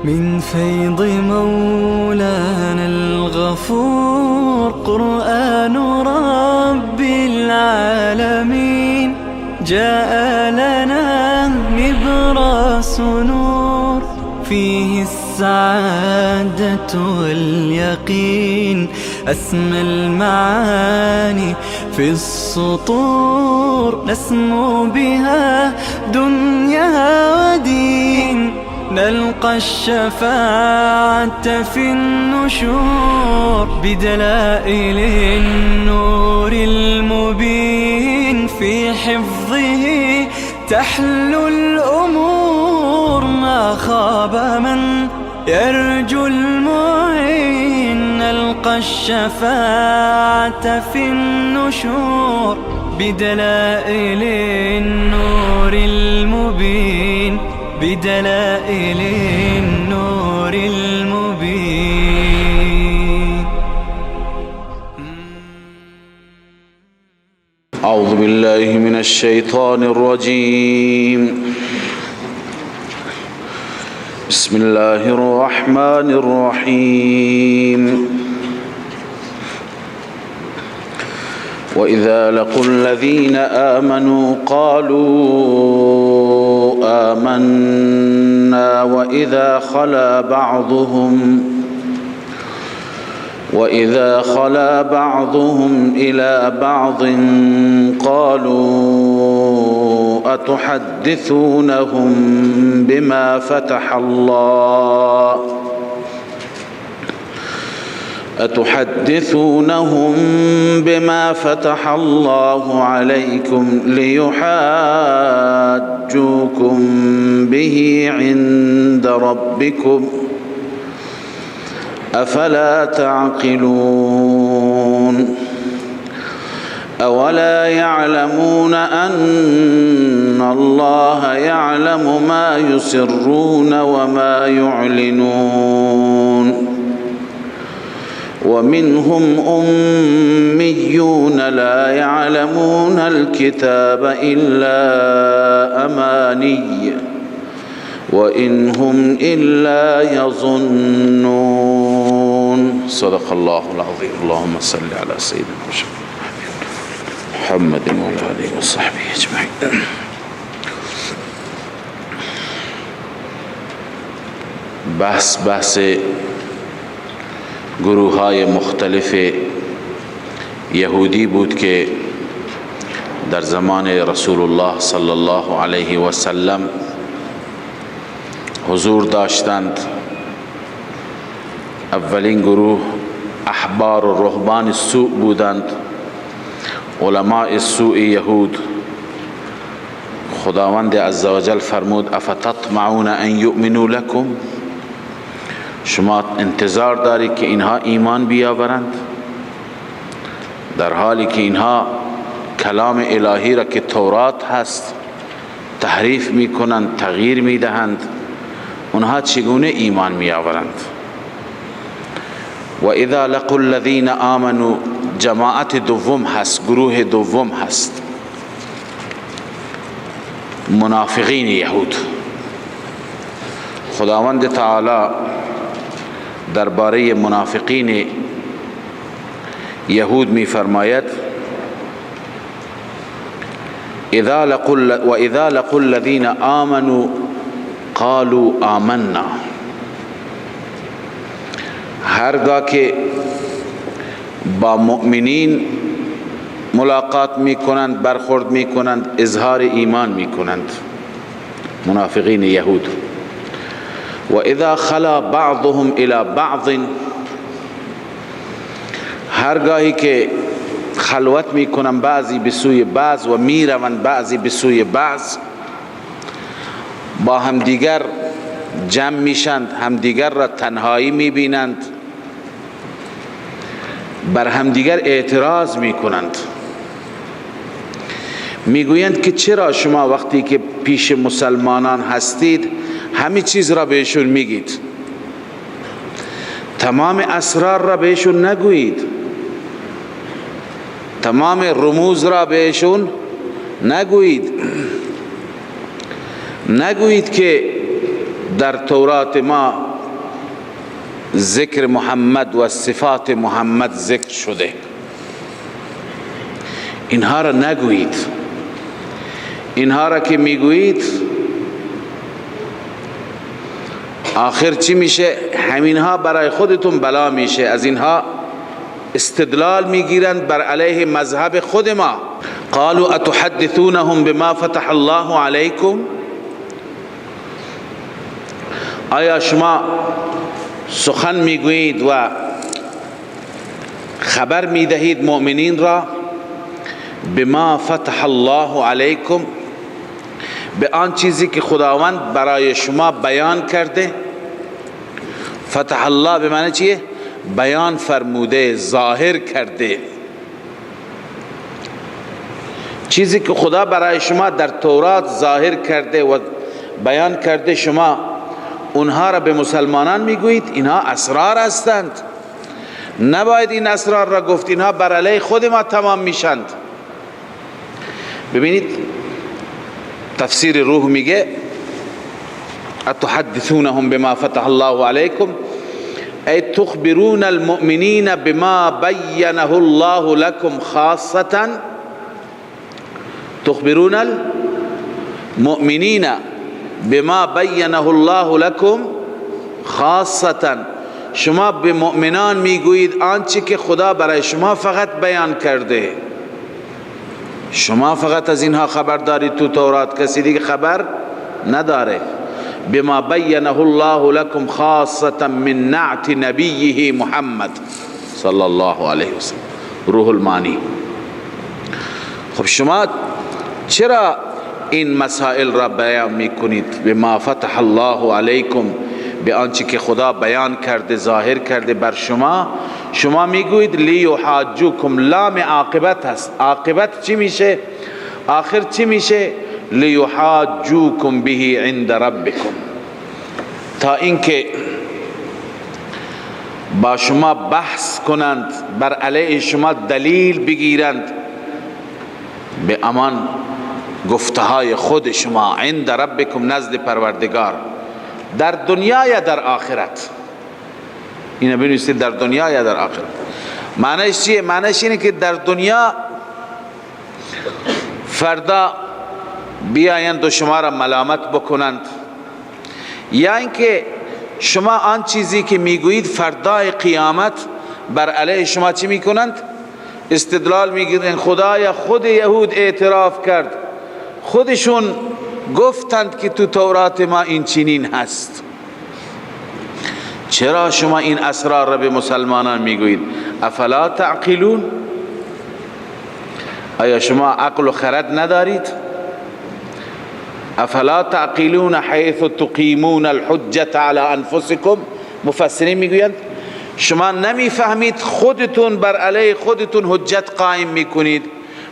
من فيض مولانا الغفور، قرآن رب العالمين جاء لنا نبراس نور، فيه السعادة واليقين، أسمى المعاني في السطور، نسمو بها دنيا ودين، نلقى الشفاعة في النشور، بدلائل النور المبين، في حفظه تحلو الأمور، ما خاب من يرجو المعين، نلقى الشفاعة في النشور، بدلائل النور المبين، بدلائل النور المبين. أعوذ بالله من الشيطان الرجيم. بسم الله الرحمن الرحيم. وإذا لقوا الذين آمنوا قالوا آمنا وإذا خلا بعضهم إلى بعض قالوا أتحدثونهم بما فتح الله أتحدثونهم بما فتح الله عليكم ليحاجوكم به عند ربكم أفلا تعقلون. أولا يعلمون أن الله يعلم ما يسرون وما يعلنون. ومنهم أميون لا يعلمون الكتاب إلا أماني وإن هم إلا يظنون. صدق الله العظيم. اللهم صل على سيدنا محمد وعلى آله وصحبه أجمعين. بحث گروه های مختلف یهودی بود که در زمان رسول الله صلی الله علیه و سلم حضور داشتند. اولین گروه احبار و رهبان سوء بودند، علماء سوء یهود. خداوند عزوجل فرمود افتطمعون ان یؤمنوا لکم، شما انتظار دارید که اینها ایمان بیاورند، در حالی که اینها کلام الهی را که تورات هست تحریف میکنند، تغییر میدهند، اونها چگونه ایمان میآورند؟ و اذا لقوا الذین آمنوا، جماعت دوم هست، گروه دوم هست، منافقین یهود. خداوند تعالی درباره منافقین یهود می فرماید اذا لقوا و اذا لقوا الذین آمنوا قالوا آمنا. هرگاه که با مؤمنین ملاقات می کنند، برخورد می کنند، اظهار ایمان می کنند منافقین یهود. و اذا خلا بعضهم الى بعض، هرگاهی که خلوت می کنند بعضی به سوی بعض و می روند بعضی به سوی بعض، با همدیگر جمع میشند، همدیگر را تنهایی میبینند، بر همدیگر اعتراض میکنند، میگویند که چرا شما وقتی که پیش مسلمانان هستید همه چیز را بهشون میگید، تمام اسرار را بهشون نگویید، تمام رموز را بهشون نگویید، نگویید که در تورات ما ذکر محمد و صفات محمد ذکر شده، اینها را نگویید. اینها را که میگویید آخر چی میشه؟ همینها برای خودتون بلا میشه. از اینها استدلال میگیرند بر علیه مذهب خود ما. قالوا اتحدثونهم بما فتح الله علیکم، آیا شما سخن میگویید و خبر میدهید مؤمنین را بما فتح الله علیکم، به آن چیزی که خداوند برای شما بیان کرده؟ فتح الله به معنی چیه؟ بیان فرموده، ظاهر کرده. چیزی که خدا برای شما در تورات ظاهر کرده و بیان کرده، شما اونها را به مسلمانان میگویید. اینها اسرار هستند، نباید این اسرار را گفت، اینها بر علیه خود ما تمام میشند. ببینید تفسیر روح میگه اتحدثونهم بما فتح الله علیکم ای تخبرون المؤمنین بما بینه الله لكم خاصة، تخبرون المؤمنین بما بینه الله لكم خاصة، شما به مؤمنان میگویید آنچه که خدا برای شما فقط بیان کرده، شما فقط از اینها خبر دارید، تو تورات کسی دیگه خبر نداره. بما بینه الله لكم خاصة من نعت نبیه محمد صلی الله علیه وسلم، روح المانی. خب شما چرا این مسائل را بیان میکنید؟ بما فتح الله علیکم، به آنچه که خدا بیان کرده، ظاهر کرده بر شما، شما میگویید لیحاجوکم، لام عاقبت هست. عاقبت چی میشه؟ آخر چی میشه؟ لیحاجوکم به عند ربکم، تا اینکه با شما بحث کنند، بر علیه شما دلیل بگیرند به امان گفتهای خود شما، عند ربکم، نزد پروردگار، در دنیا یا در آخرت. اینو بنویسید، در دنیا یا در آخرت. معنیش چیه؟ معنیش اینه که در دنیا فردا بیایند و شما را ملامت بکنند، یا اینکه شما آن چیزی که میگویید فردای قیامت بر علیه شما چی میکنند؟ استدلال میگیرند. خدایا خود یهود اعتراف کرد، خودشون گفتند که تو تورات ما این چنین هست، چرا شما این اسرار را به مسلمانان میگویید؟ افلا تعقلون، آیا شما عقل و خرد ندارید؟ افلا تعقلون حیث تقیمون الحجة علی انفسکم. مفسرین میگویند شما نمیفهمید خودتون بر علیه خودتون حجت قائم میکنید،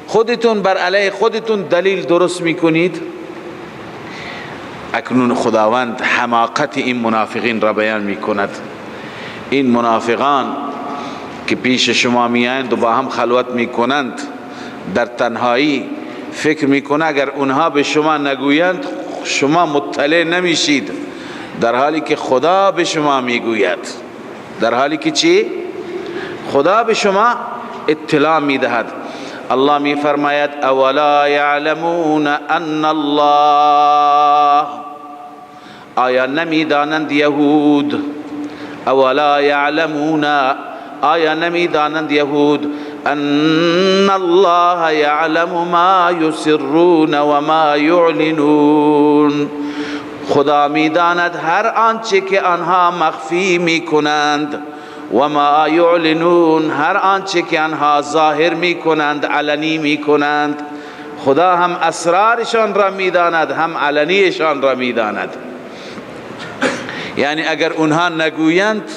خودتون بر علیه خودتون دلیل درست میکنید. اکنون خداوند حماقت این منافقین را بیان میکند. این منافقان که پیش شما میایند و با هم خلوت میکنند در تنهایی، فکر میکنه اگر اونها به شما نگویند شما مطلع نمیشید، در حالی که خدا به شما میگوید، در حالی که چی؟ خدا به شما اطلاع میدهد. الله میفرماید اولا یعلمون ان الله، آیا نمیدانند یهود؟ اولا یعلمون، آیا نمیدانند یهود ان الله یعلم ما یسرون و ما یعلنون، خدا میداند هر آنچه که آنها مخفی میکنند، و ما یعلنون، هر آنچه که آنها ظاهر میکنند، علنی میکنند. خدا هم اسرارشان را میداند، هم علنیشان را میداند. یعنی اگر اونها نگویند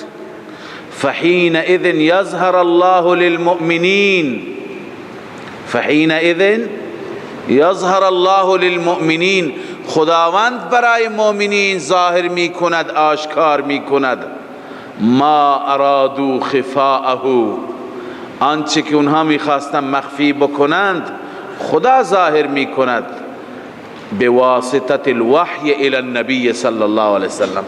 فحینئذ یظهر الله للمؤمنین، فحینئذ یظهر الله للمؤمنین، خداوند برای مؤمنین ظاهر میکند، آشکار میکند. ما ارادوا خفاءه، آنچه که اونها میخواستن مخفی بکنند خدا ظاهر میکند، بواسطة الوحی الی النبی صلی الله علیه وسلم.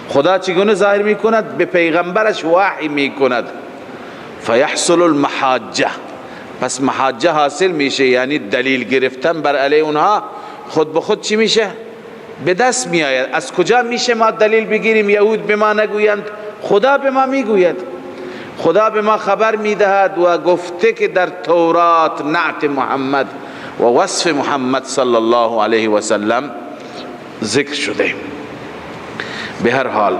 خدا چگونه ظاهر میکند؟ به پیغمبرش وحی میکند. فیحصل المحاجه، پس محاجه حاصل میشه، یعنی دلیل گرفتن بر علیه اونها خود به خود چی میشه؟ به دست میآید. از کجا میشه ما دلیل بگیریم یهود به ما نگویند؟ خدا به ما میگوید، خدا به ما خبر میدهد و گفته که در تورات نعت محمد و وصف محمد صلی الله علیه و سلم ذکر شده. به هر حال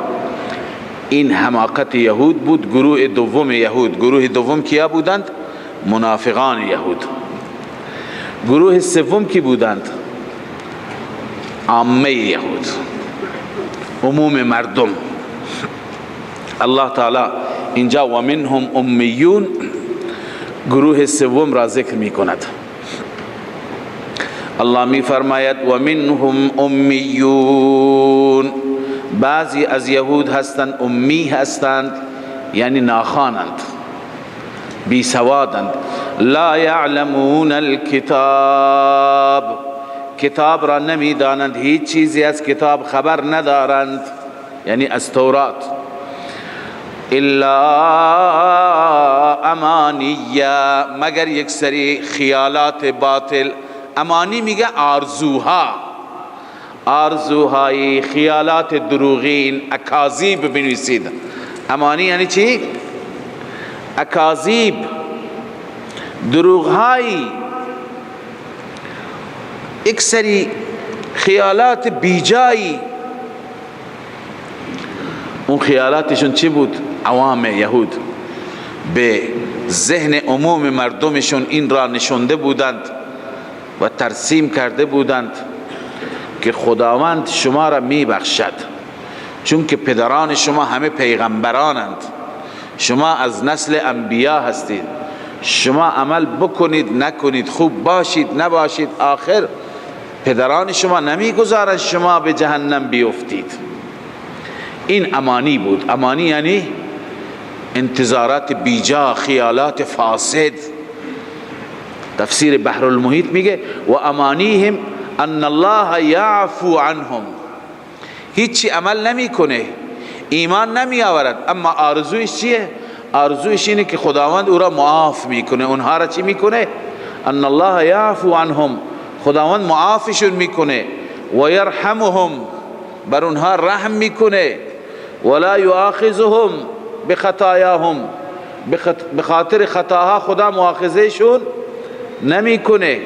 این حماقت یهود بود. گروه دوم یهود، گروه دوم کیا بودند؟ منافقان یهود. گروه سوم کی بودند؟ عامه یهود، عموم مردم. الله تعالی اینجا و منهم امیون گروه سوم را ذکر می کند. الله می فرماید و منهم امیون، بعضی از یهود هستند امی هستند، یعنی ناخوانند، بی سوادند. لا یعلمون الکتاب، کتاب را نمی دانند، هیچ چیزی از کتاب خبر ندارند، یعنی از تورات. الا امانیه، مگر یک سری خیالات باطل. امانی میگه آرزوها، آرزوهای خیالات دروغین، اکاذیب بنویسید. امانی یعنی چی؟ اکاذیب، دروغهایی، یک سری خیالات بیجایی. اون خیالاتشون چی بود؟ عوام یهود به ذهن عموم مردمشون این را نشونده بودند و ترسیم کرده بودند که خداوند شما را میبخشد، چون که پدران شما همه پیغمبرانند، شما از نسل انبیا هستید، شما عمل بکنید نکنید، خوب باشید نباشید، آخر پدران شما نمیگذارند شما به جهنم بیفتید. این امانی بود. امانی یعنی انتظارات بیجا، خیالات فاسد. تفسیر بحر المحیط میگه و امانیهم ان الله یعفو عنهم، هیچی عمل نمیکنه، ایمان نمی آورد، اما آرزویش چیه؟ آرزویش اینه که خداوند او را معاف میکنه. اونها را چی میکنه؟ ان الله یعفو عنهم، خداوند معافشون میکنه، و یرحمهم، بر اونها رحم میکنه، ولا یؤاخذهم بخطایاهم، بخاطر خطاها خدا مؤاخذهشون نمیکنه.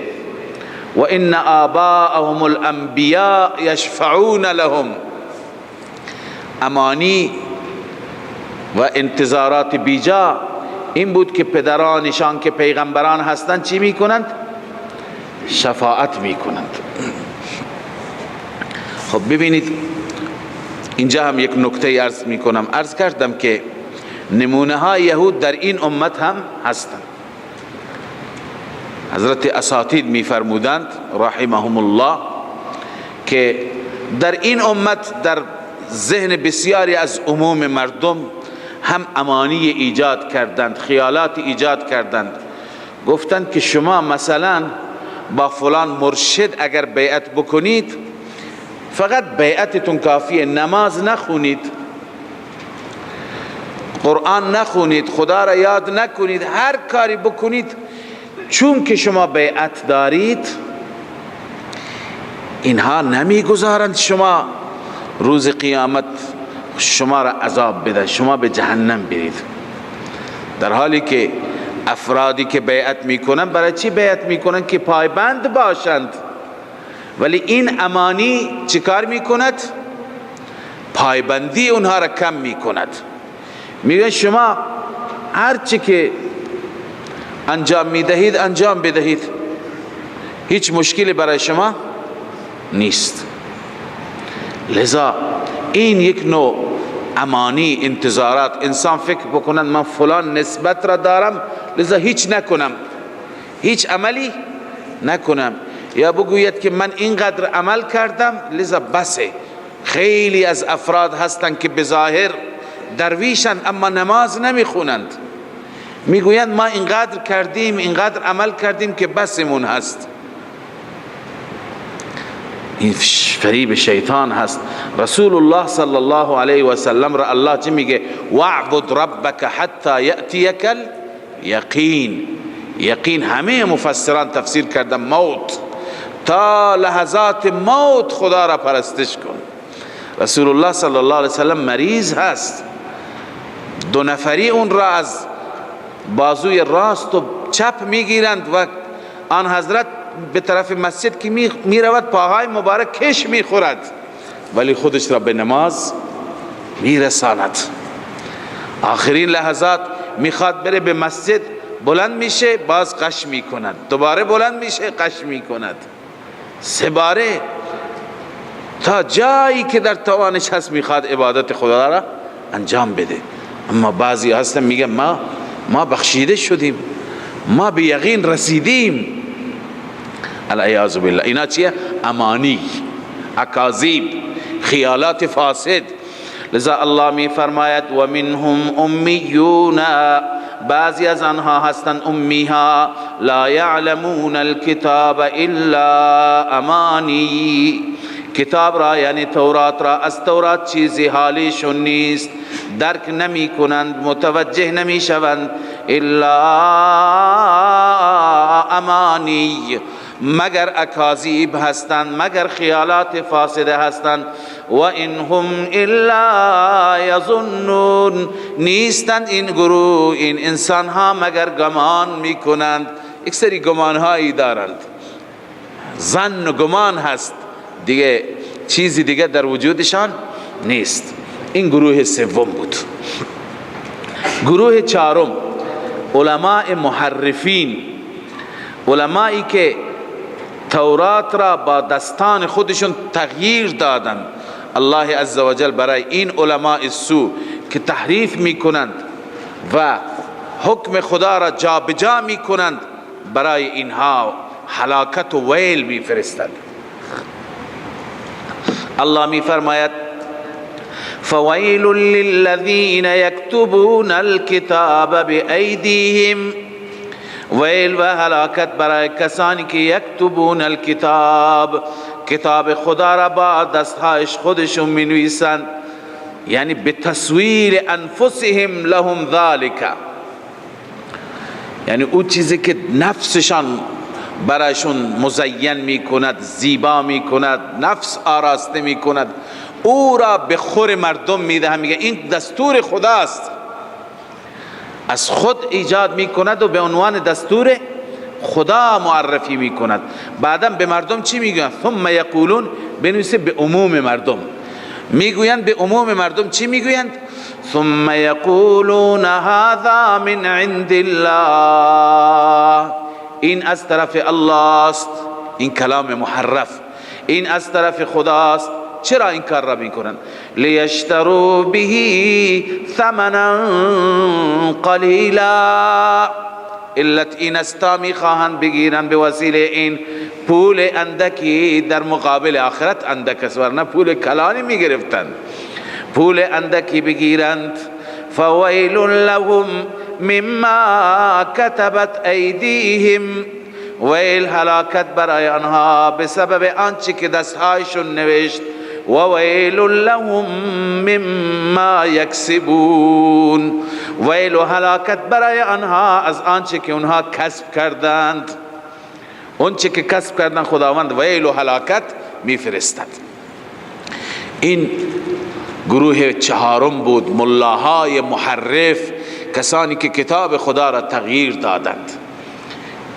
و ان آباءهم الانبیاء یشفعون لهم. امانی و انتظارات بیجا این بود که پدرانشان که پیغمبران هستند چی میکنند؟ شفاعت میکنند. خب ببینید اینجا هم یک نکته عرض میکنم. عرض کردم که نمونه های یهود در این امت هم هستند. حضرت اساتید میفرمودند رحمهم الله که در این امت در ذهن بسیاری از عموم مردم هم امانی ایجاد کردند، خیالات ایجاد کردند. گفتند که شما مثلا با فلان مرشد اگر بیعت بکنید فقط بیعتتون کافیه، نماز نخونید، قرآن نخونید، خدا را یاد نکنید، هر کاری بکنید، چون که شما بیعت دارید اینها نمیگذارند شما روز قیامت شما را عذاب بدن، شما به جهنم برید. در حالی که افرادی که بیعت میکنن برای چی بیعت میکنن؟ که پایبند باشند. ولی این امانی چیکار میکند؟ پایبندی اونها را کم میکند. میگن شما هر چی که انجام میدهید انجام بدهید، هیچ مشکلی برای شما نیست. لذا این یک نوع امانی، انتظارات. انسان فکر بکنند من فلان نسبت را دارم لذا هیچ نکنم، هیچ عملی نکنم، یا بگوید که من اینقدر عمل کردم لذا بسه. خیلی از افراد هستند که بظاهر درویشند اما نماز نمیخونند، میگویند ما اینقدر کردیم، اینقدر عمل کردیم که بسمون هست. این فریب شیطان هست. رسول الله صلی الله علیه و سلم را الله چی میگه؟ واعبد ربک حتی یأتیک الیقین. یقین همه مفسران تفسیر کردن موت، تا لحظات موت خدا را پرستش کن. رسول الله صلی الله علیه و سلم مریض هست، دو نفری اون را از بازوی راست و چپ میگیرند و آن حضرت به طرف مسجد که می رود پاهای مبارک کش می خورد، ولی خودش را به نماز می رساند. آخرین لحظات میخواد بره به مسجد، بلند میشه باز قش میکند، دوباره بلند میشه قش میکند، سه باره تا جایی که در توانش هست میخواد عبادت خدا را انجام بده. اما بعضی هستن میگن ما بخشیده شدیم، ما به یقین رسیدیم، العیاذ بالله. اینا چیه؟ امانی، اکاذیب، خیالات فاسد. لذا الله می فرماید و منهم امیون، بعضی از آنها هستند امیها، لا یعلمون الکتاب الا امانی، کتاب را یعنی تورات را، از تورات چیزی حالیشون نیست، درک نمی کنند، متوجه نمی شوند، الا امانی، مگر اکاذیب هستند، مگر خیالات فاسده هستند. و این هم الا یظنون، نیستند این گروه، این انسان ها مگر گمان میکنند. یک سری گمان هایی دارند، ظن و گمان هست دیگه، چیزی دیگه در وجودشان نیست. این گروه سوم بود. گروه چهارم علماء محرفین، علمایی که تورات را با دستان خودشون تغییر دادند. الله عزوجل برای این علماء سو که تحریف میکنند و حکم خدا را جابجا میکنند، برای اینها هلاکت و ویل میفرستند. الله میفرماید فویل للذین یکتبون الکتاب بأیدیهم، ویل و هلاکت برای کسانی که یکتبون الکتاب، کتاب خدا را با دستهایش خودشون می نویسند، یعنی به تصویر انفسهم لهم ذالک، یعنی او چیزی که نفسشان برایشون مزین می کند، زیبا می کند، نفس آراسته می کند، او را به خور مردم می دهند، میگه این دستور خداست، از خود ایجاد می کند و به عنوان دستور خدا معرفی می کند. بعدا به مردم چی میگویند؟ ثم یقولون، بنویسه به عموم مردم میگویند. به عموم مردم چی میگویند؟ ثم یقولون هذا من عند الله، این از طرف الله است، این کلام محرف، این از طرف خداست. چرا این کار را میکنند؟ لیشتروا به ثمنا قلیلا، علت این است تا میخواهند بگیرند به وسیله این پول اندکی، در مقابل آخرت اندک است، ورنه پول کلانی میگرفتند، پول اندکی بگیرند. فویل لهم مما کتبت ایدیهم، ویل هلاکت برای آنها به سبب آنچه که دستهایشون نوشت. و ویل لهم مما یکسبون، ویل و هلاکت برای آنها از آنچه که آنها کسب کردند، آنچه که کسب کردند خداوند ویل و هلاکت میفرستد. این گروه چهارم بود، ملاهای محرف، کسانی که کتاب خدا را تغییر دادند،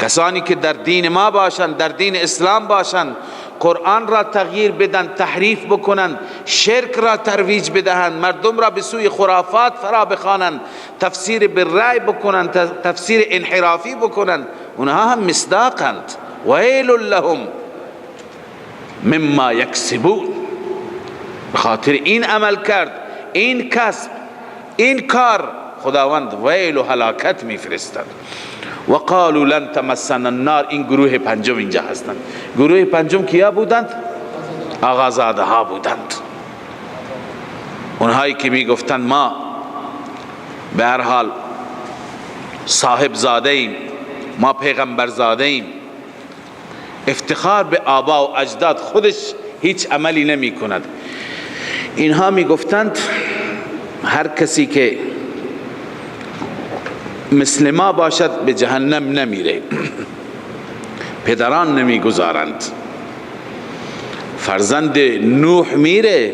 کسانی که در دین ما باشند، در دین اسلام باشند، قرآن را تغییر بدن، تحریف بکنند، شرک را ترویج بدهند، مردم را به سوی خرافات فرا بخوانند، تفسیر بالرأی بکنند، تفسیر انحرافی بکنند، اونها هم مصداقند. ویل لهم مما یکسبون، بخاطر این عمل کرد، این کسب، این کار، خداوند ویل و هلاکت میفرستد. و قالوا لن تمسنا النار، این گروه پنجم اینجا هستند. گروه پنجم کیا بودند؟ آقازاده ها بودند، اونهایی که میگفتند ما به هر حال صاحب زاده ایم، ما پیغمبر زاده ایم. افتخار به آبا و اجداد خودش هیچ عملی نمی کند. اینها می گفتند هر کسی که مثل ما باشد به جهنم نمیره، پدران نمیگذارند، فرزند نوح میره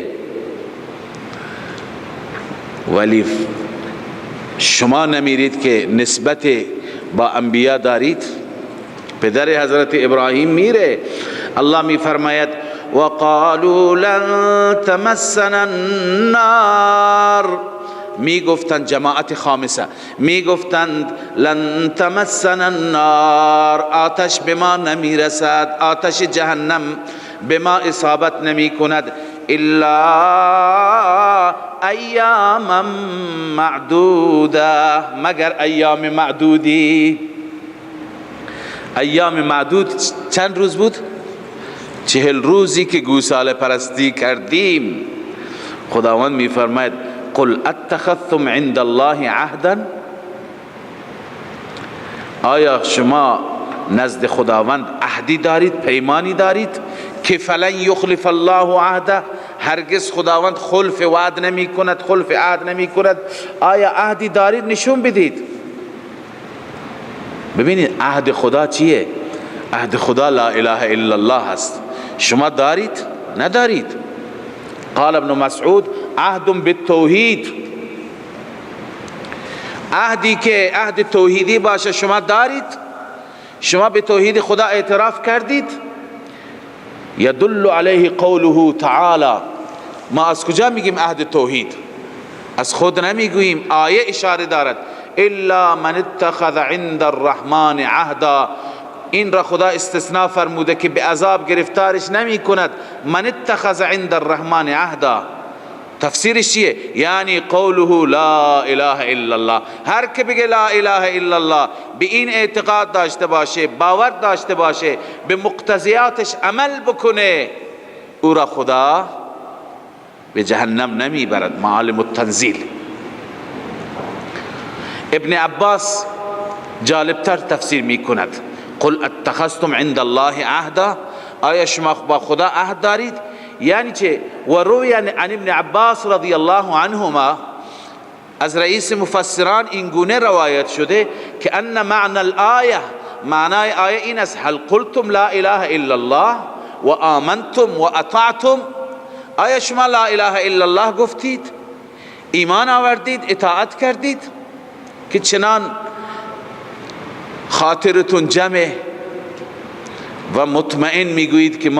ولی شما نمیرید که نسبت با انبیا دارید. پدر حضرت ابراهیم میره. الله میفرماید وقالوا لن تمسنا النار، میگفتند جماعت خامسه، میگفتند لن تمسنا النار، آتش به ما نمیرسد، آتش جهنم به ما اصابت نمی کند، الا ایاما معدوده، مگر ایام معدودی. ایام معدود چند روز بود؟ 40 روزی که گوساله پرستی کردیم. خداوند میفرماید قل اتخذتم عند الله عهدا، آیا شما نزد خداوند عهدی دارید، پیمانی دارید که فلن یخلف الله عهده، هرگز خداوند خلف وعد نمی کند، خلف عهد نمی کند. آیا عهدی دارید؟ نشون بدید. ببینید عهد خدا چیه؟ عهد خدا لا اله الا الله هست. شما دارید؟ ندارید. قال ابن مسعود عهد بالتوحید، عهدی که عهد توحیدی باشه شما دارید؟ شما به توحید خدا اعتراف کردید؟ یدل علیه قوله تعالی. ما از کجا میگیم عهد توحید؟ از خود نمیگوییم، آیه اشاره دارد. الا من اتخذ عند الرحمن عهدا، این را خدا استثناء فرموده که به عذاب گرفتارش نمی کند. من اتخذ عند الرحمن عهدا تفسیرش چیه؟ یعنی قوله لا اله الا الله. هر که بگه لا اله الا الله، به این اعتقاد داشته باشه، باور داشته باشه، به مقتضیاتش عمل بکنه، او را خدا به جهنم نمیبرد. معالم التنزیل. ابن عباس جالبتر تفسیر میکند. قل اتخذتم عند الله عهدا، آیا شما با خدا عهد دارید؟ یعنی چه؟ و روی عن ابن عباس رضی الله عنهما، از رئیس مفسران این گونه روایت شده که ان معنی الآیه، معنای آیه این است، هل قلتم لا اله الا الله و آمنتم و اطعتم، آیا شما لا اله الا الله گفتید، ایمان آوردید، اطاعت کردید که چنان خاطرتون جمع و مطمئن میگویید که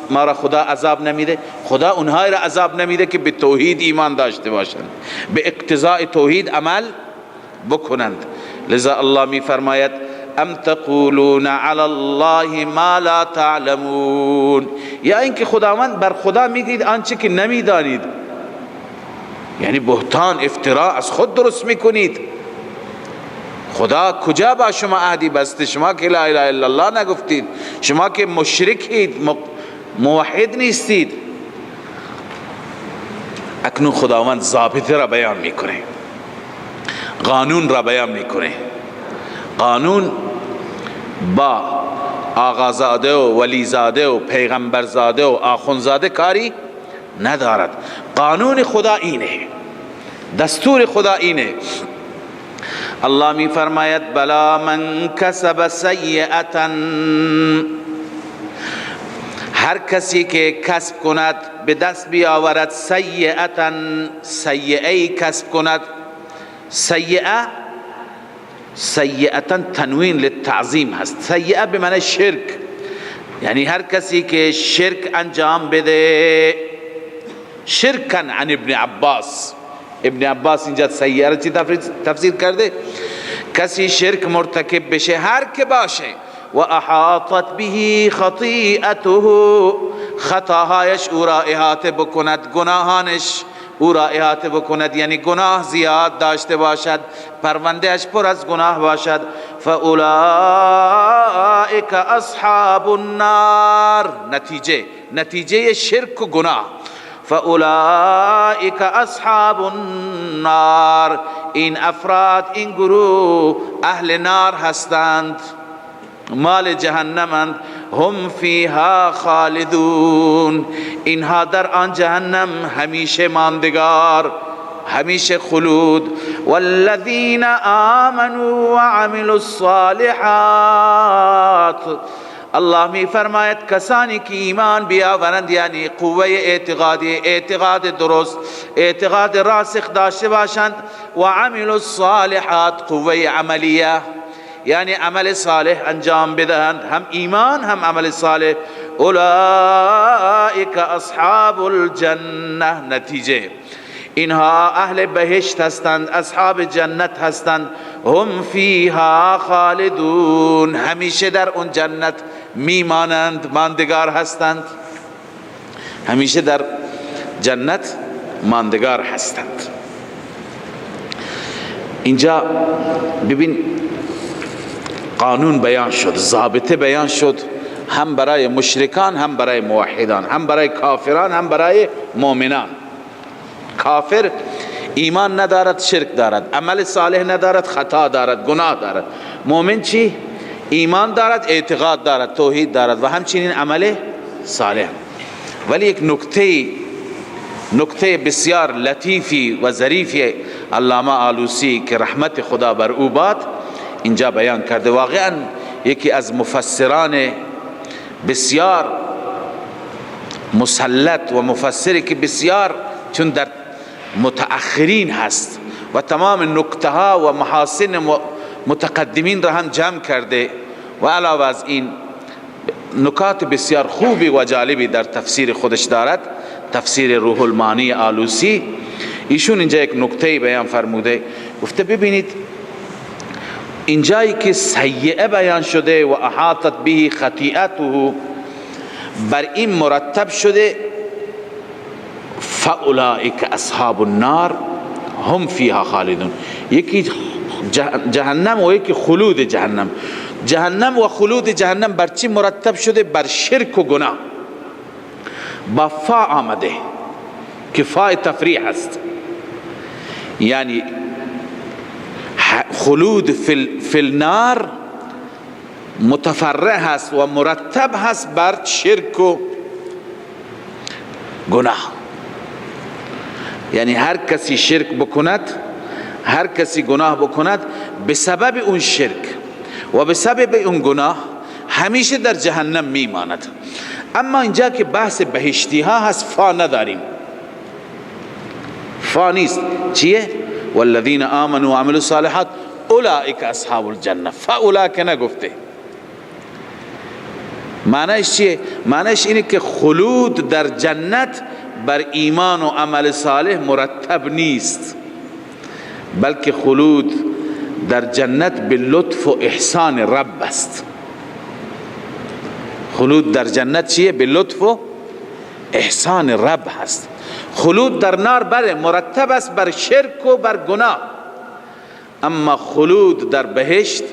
ما را خدا عذاب نمیده؟ خدا اونهای را عذاب نمیده که به توحید ایمان داشته باشند، به اقتضاء توحید عمل بکنند. لذا الله میفرماید ام تقولون علی الله ما لا تعلمون، یا اینکه خداوند بر خدا میگید آنچه که نمیدانید، یعنی بهتان، افتراء از خود درست میکنید. خدا کجا با شما عهدی بسته؟ شما که لا اله الا الله نگفتید، شما که مشرکید، موحد نیستید. اکنون خداوند ضابطه را بیان میکنه، قانون را بیان میکنه. قانون با آقازاده و ولیزاده و پیغمبرزاده و آخونزاده کاری ندارد. قانون خدا اینه، دستور خدا اینه. الله می فرماید بلا من کسب سیئة، هر کسی که کسب کند، به دست بیاورد، سیئة، سیئه کسب کند. سیئه، سیئة تنوین للتعظیم هست. سیئه به معنی شرک، یعنی هر کسی که شرک انجام بده. شرکن عن ابن عباس، ابن عباس اینجا سیئه را چی تفسیر کرده؟ کسی شرک مرتکب بشه، هر که باشه، و احاطت به خطیئته، خطاهایش او را احاطه بکند، گناهانش او را احاطه بکند، یعنی گناه زیاد داشته باشد، پروندهش پر از گناه باشد، فاولئک اصحاب النار. نتیجه شرک و گناه، فاولئک اصحاب النار، این افراد، این گروه اهل نار هستند، مال جهنمند. هم فیها خالدون، اینها در آن جهنم همیشه ماندگار، همیشه خلود. والذین آمنوا وعملوا الصالحات، الله می فرماید کسانی که ایمان بیاورند، یعنی قوه اعتقادی، اعتقاد درست، اعتقاد راسخ داشته باشند، و عملوا الصالحات، قوه عملیه، یعنی عمل صالح انجام بدهند، هم ایمان هم عمل صالح، اولئک اصحاب الجنه، نتیجه اینها اهل بهشت هستند، اصحاب جنت هستند، هم فیها خالدون، همیشه در اون جنت میمانند، ماندگار هستند، همیشه در جنت ماندگار هستند. اینجا ببین قانون بیان شد، ضابطه بیان شد، هم برای مشرکان، هم برای موحدان، هم برای کافران، هم برای مؤمنان. کافر ایمان ندارد، شرک دارد، عمل صالح ندارد، خطا دارد، گناه دارد. مؤمن چی؟ ایمان دارد، اعتقاد دارد، توحید دارد و همچنین عمل صالح. ولی یک نکته بسیار لطیفی و ظریفی علامه آلوسی که رحمت خدا بر او باد اینجا بیان کرده. واقعا یکی از مفسران بسیار مسلط و مفسری که بسیار چون در متأخرین هست و تمام نکته ها و محاسن متقدمین را هم جمع کرده و علاوه از این نکات بسیار خوبی و جالبی در تفسیر خودش دارد، تفسیر روح المعانی آلوسی. ایشون اینجا یک نکته بیان فرموده، گفته ببینید اینجایی که سیئه بیان شده و احاطت به خطیئته، بر این مرتب شده فاولئک اصحاب النار هم فیها خالدون، یکی جهنم و یکی خلود جهنم. جهنم و خلود جهنم بر چی مرتب شده؟ بر شرک و گناه. با فا آمده که فا تفریح است، یعنی خلود فی النار متفرع هست و مرتب هست بر شرک و گناه. یعنی هر کسی شرک بکند، هر کسی گناه بکند، به سبب اون شرک و به سبب اون گناه همیشه در جهنم میماند. اما اینجا که بحث بهشتی ها هست، فا نداریم، فا نیست. چیه؟ والذین آمنوا وعملوا الصالحات اولئک اصحاب الجنه. فاولئک نگفته. معنیش چیه؟ معنیش اینه که خلود در جنت بر ایمان و عمل صالح مرتب نیست، بلکه خلود در جنت به لطف و احسان رب است. خلود در جنت چیه؟ به لطف و احسان رب هست. خلود در نار بله مرتب است بر شرک و بر گناه، اما خلود در بهشت،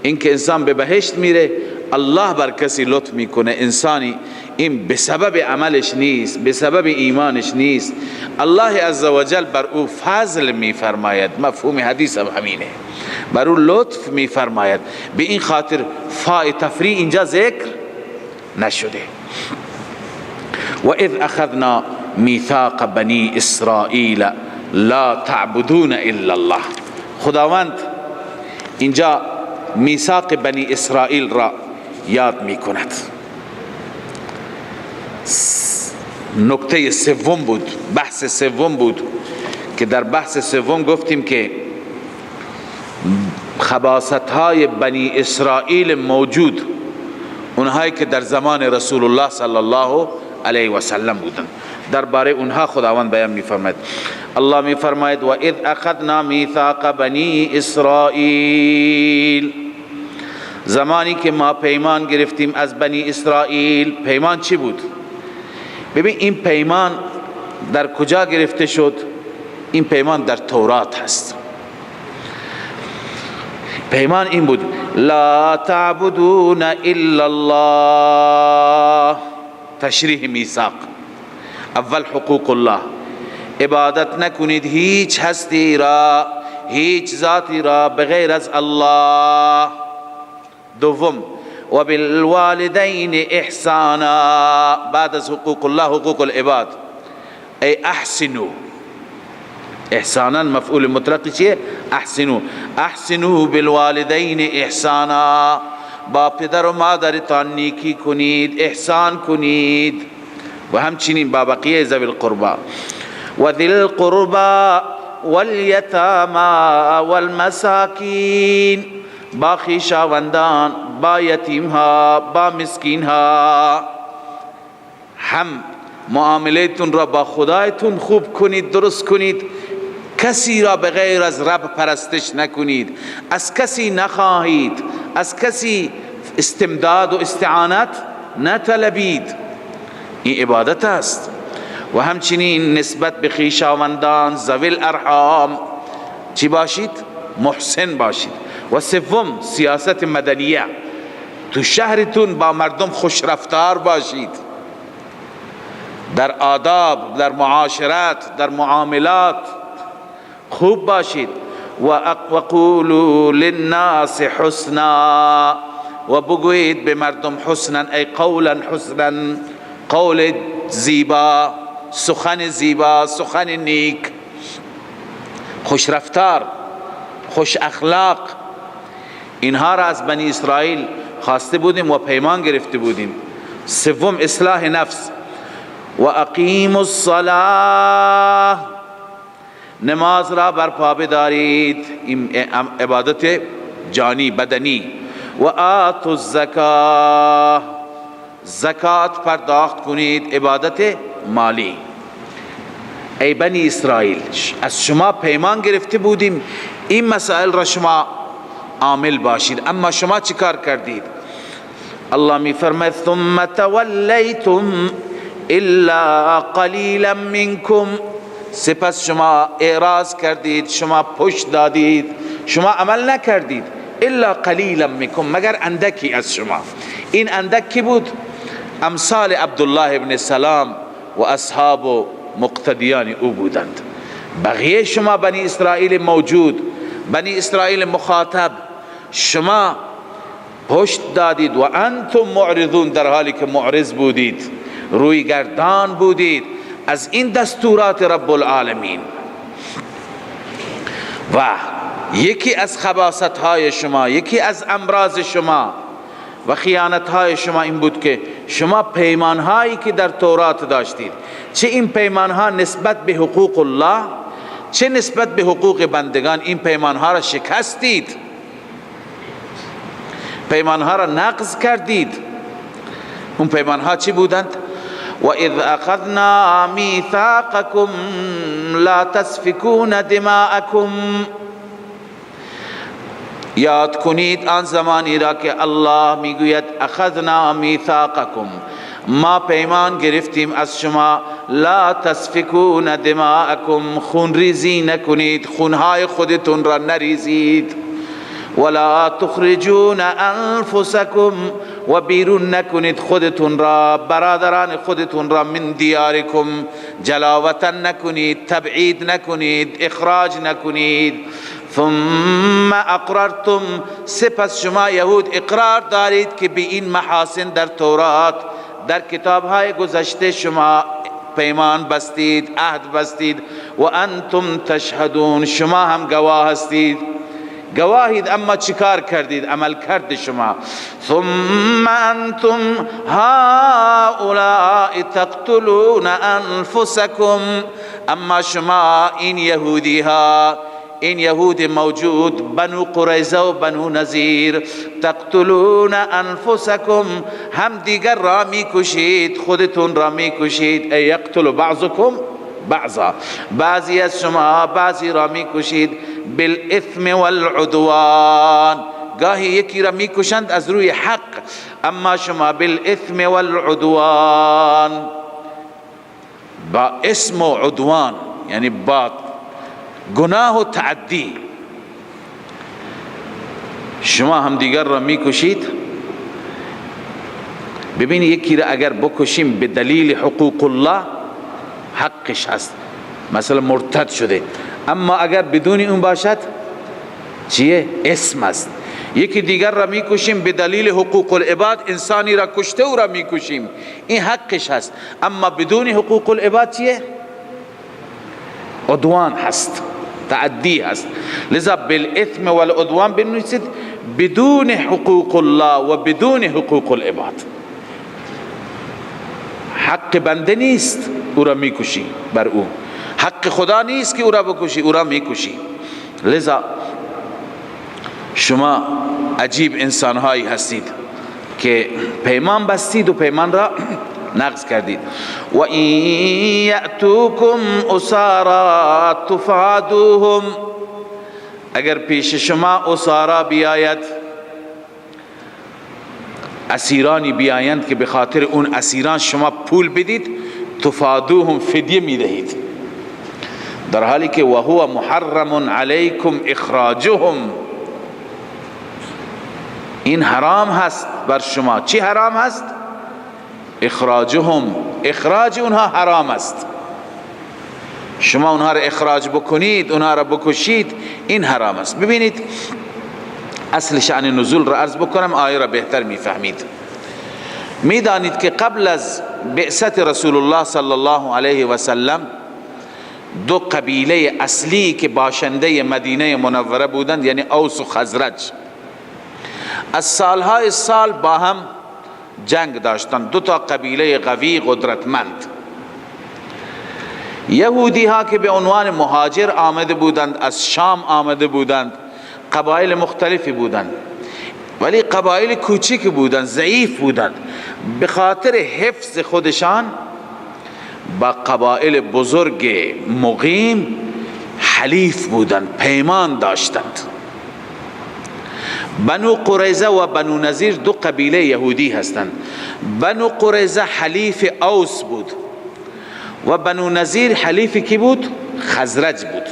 اینکه انسان به بهشت میره، الله بر کسی لطف میکنه، انسانی این به سبب عملش نیست، به سبب ایمانش نیست، الله عزوجل بر او فضل میفرماید. مفهوم حدیث هم همینه، بر او لطف میفرماید. به این خاطر فاء تفریع اینجا ذکر نشده. و اذ اخذنا میثاق بنی اسرائیل لا تعبدون الا الله. خداوند اینجا میثاق بنی اسرائیل را یاد میکند. نکته سوم بود، بحث سوم بود که در بحث سوم گفتیم که خباثت های بنی اسرائیل موجود، اونهایی که در زمان رسول الله صلی الله علیه و سلم بودند، درباره اونها خداوند بیان میفرماید. الله میفرماید و اذ اخذنا میثاق بنی اسرائیل، زمانی که ما پیمان گرفتیم از بنی اسرائیل. پیمان چی بود؟ ببین این پیمان در کجا گرفته شد؟ این پیمان در تورات هست. پیمان این بود: لا تعبدون الا الله. تشریح میثاق، اول حقوق الله، عبادت نکنید هیچ هستی را، هیچ ذاتی را بغیر از الله. دوم، و بالوالدین احسانا. بعد از حقوق الله حقوق العباد. ای احسنو، احسانا مفعول مطلق چیه؟ احسنو. احسنو بالوالدین احسانا، با پدر و مادرتان نیکی کنید، احسان کنید، و همچنین با بقیه ذوی القربا. و ذی القربا والیتاما والمساکین، با خویشاوندان، با یتیم ها، با مسکین ها. هم معاملهتون را با خدایتون خوب کنید، درست کنید، کسی را به غیر از رب پرستش نکنید، از کسی نخواهید، از کسی استمداد و استعانت نطلبید، این عبادت است. و همچنین نسبت به خویشاوندان، ذوی الارحام چی باشید؟ محسن باشید. و سوم سیاست مدنیه، تو شهرتون با مردم خوش رفتار باشید، در آداب، در معاشرت، در معاملات خوب باشید. و قولوا للناس حسنا، و بگویید به مردم حسنا، ای قولا حسنا، قول زیبا، سخن زیبا، سخن نیک، خوش رفتار، خوش اخلاق. اینها را از بنی اسرائیل خواسته بودیم و پیمان گرفته بودیم. سوم اصلاح نفس. و اقیموا الصلاة، نماز را برپا بدارید، این عبادت جانی بدنی. و آتوا الزکاة، زکات پرداخت کنید، عبادت مالی. ای بنی اسرائیل، از شما پیمان گرفته بودیم این مسائل را شما عامل باشید، اما شما چیکار کردید؟ الله می فرماید ثم تولیتم الا قلیلا منکم، سپس شما اعراض کردید، شما پشت دادید، شما عمل نکردید، الا قلیلا منکم، مگر اندکی از شما. این اندک کی بود؟ امثال عبدالله ابن سلام و اصحاب و مقتدیان او بودند. بقیه شما بنی اسرائیل موجود، بنی اسرائیل مخاطب، شما پشت دادید. و انتم معرضون، در حالی که معرض بودید، روی گردان بودید از این دستورات رب العالمین. و یکی از خباثت های شما، یکی از امراض شما و خیانت های شما این بود که شما پیمان هایی که در تورات داشتید، چه این پیمان ها نسبت به حقوق الله، چه نسبت به حقوق بندگان، این پیمان ها را شکستید، پیمان ها را نقض کردید. اون پیمان ها چی بودند؟ و اذ اخذنا میثاقکم لا تسفکون دماءکم، یاد کنید آن زمانی را که الله میگوید اخذنا میثاقکم، ما پیمان گرفتیم از شما، لا تسفکون دماءکم، خون ریزی نکنید، خونهای خودتون را نریزید، ولا تخرجون انفسکم، و بیرون نکنید خودتون را، برادران خودتون را، من دیارکم، جلاوطن نکنید، تبعید نکنید، اخراج نکنید. ثم اقررتم، سپس شما یهود اقرار دارید که به این محاسن در تورات، در کتابهای گذشته شما پیمان بستید، عهد بستید، و انتم تشهدون، شما هم گواه هستید، گواهید، اما چیکار کردید؟ عمل کرد شما. ثم انتم هؤلاء تقتلون انفسکم، اما شما این یهودی ها، این یهود موجود، بنو قریظه و بنو نظیر، تقتلون انفسکم، هم دیگر را میکشید، خودتون را میکشید، ای یقتل بعضکم بعضا، بعضی از شما بعضی را میکشید، بالاثم والعدوان، گاهی یکی را میکشند از روی حق، اما شما بالاثم والعدوان، با اسم و عدوان، یعنی با گناه و تعدی، شما هم دیگر را میکشید. ببین یکی را اگر بکشیم به دلیل حقوق الله حقش هست، مثلا مرتد شده، اما اگر بدون اون باشد چیه؟ اسم است. یکی دیگر را میکشیم به دلیل حقوق العباد، انسانی را کشته او را میکشیم، این حقش هست. اما بدون حقوق العباد چیه؟ عدوان هست، تعدی هست. لذا بالاثم والعدوان بنویسید بدون حقوق الله و بدون حقوق العباد. حق بنده نیست او را میکشی بر او، حق خدا نیست که او را بکشی، او را میکشی. لذا شما عجیب انسانهایی هستید که پیمان بستید و پیمان را نقض کردید. و این یأتوکم اسارا تفادوهم، اگر پیش شما اسارا بیاید، اسیرانی بیایند که به خاطر اون اسیران شما پول بدید، تفادوهم فدیه میدهید، در حالی که و هو محرم علیکم اخراجهم، این حرام هست بر شما. چی حرام هست؟ اخراجهم، اخراج اونها حرام است. شما اونها را اخراج بکنید، اونها را بکشید، این حرام است. ببینید اصل شأن نزول را عرض بکنم، آیه را بهتر میفهمید. میدانید که قبل از بعثت رسول الله صلی الله علیه و سلم دو قبیله اصلی که باشنده مدینه منوره بودند، یعنی اوس و خزرج، از سالهای سال با هم جنگ داشتند. دو تا قبیله قوی قدرتمند. یهودی ها که به عنوان مهاجر آمده بودند، از شام آمده بودند، قبایل مختلفی بودند، ولی قبایل کوچک بودند، ضعیف بودند. به خاطر حفظ خودشان با قبایل بزرگ مقیم حلیف بودند، پیمان داشتند. بنو قریظه و بنو نضیر دو قبیله یهودی هستند. بنو قریظه حلیف اوس بود و بنو نضیر حلیف کی بود؟ خزرج بود.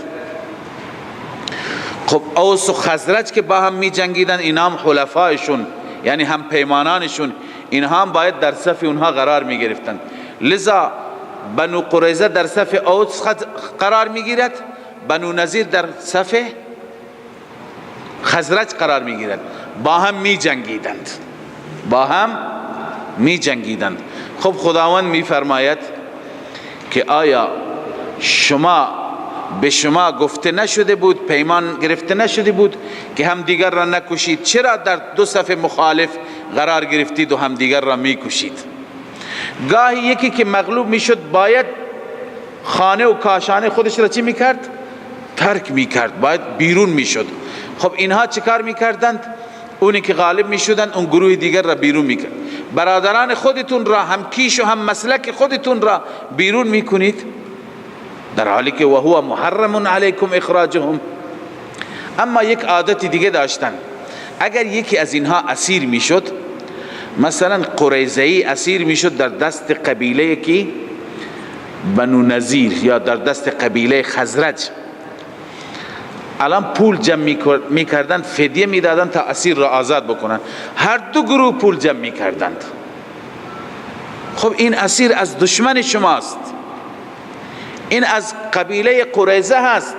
خب اوس و خزرج که با هم می جنگیدن، اینا هم حلفایشون، یعنی هم پیمانانشون، اینها هم باید در صف اونها قرار می گرفتند. لذا بنو قریظه در صف اوس قرار می گیرد، بنو نضیر در صف خزرج قرار می گیرد. با هم می جنگیدند، با هم می جنگیدند. خب خداوند می فرماید که آیا شما به شما گفته نشده بود، پیمان گرفته نشده بود که هم دیگر را نکشید؟ چرا در دو صف مخالف قرار گرفتید و هم دیگر را می کشید؟ گاهی یکی که مغلوب می شد باید خانه و کاشانه خودش را چی می کرد؟ ترک می کرد، باید بیرون می شد. خب اینها چیکار می کردند؟ اونی که غالب می شدند اون گروه دیگر را بیرون می کرد. برادران خودتون را، هم کیش و هم مسلک خودتون را بیرون می کنید، در حالی که وهو محرم علیکم اخراجهم. اما یک عادت دیگه داشتن، اگر یکی از اینها اسیر می شد، مثلا قریظه‌ای اسیر می شد در دست قبیله کی؟ بنو نضیر یا در دست قبیله خزرج، الان پول جمع میکردند، فدیه میدادند تا اسیر را آزاد بکنند. هر دو گروه پول جمع میکردند. خب این اسیر از دشمن شماست، این از قبیله قریظه هست،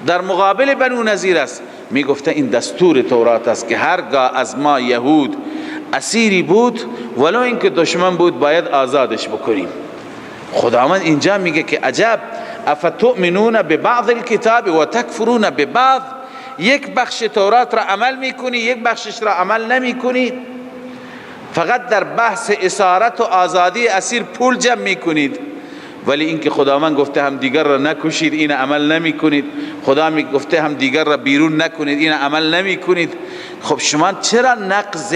در مقابل بنو نضیر است. میگفته این دستور تورات است که هرگاه از ما یهود اسیری بود، ولو اینکه دشمن بود، باید آزادش بکنیم. خداوند اینجا میگه که عجب، افتؤمنون ببعض الكتاب و تکفرون ببعض. یک بخش تورات را عمل میکنی، یک بخشش را عمل نمیکنی. فقط در بحث اسارت و آزادی اسیر پول جمع میکنید، ولی اینکه خداوند گفته هم دیگر را نکشید، این عمل نمیکنید. خدا می گفته هم دیگر را بیرون نکنید، این عمل نمیکنید. خب شما چرا نقض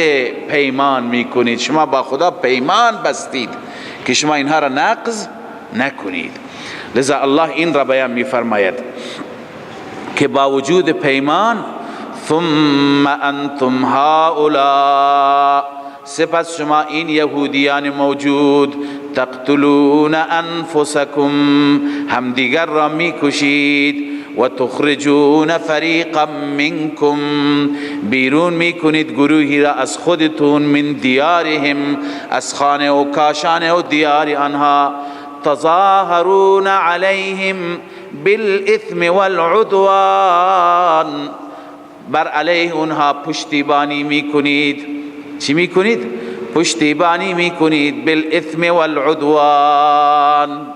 پیمان میکنید؟ شما با خدا پیمان بستید که شما اینها را نقض نکنید. لذا الله این را بیان میفرماید که با وجود پیمان، ثم انتم هؤلاء، سپس شما این یهودیان موجود، تقتلون انفسکم، همدیگر را میکشید، و تخرجون فریقا منکم، بیرون میکنید گروهی را از خودتون، من دیارهم، از خانه و کاشانه و دیار آنها، تظاهرون علیهم بالإثم والعدوان، بر علیه اونها پشتیبانی میکنید. چی میکنید؟ پشتیبانی میکنید. بالاثم والعدوان،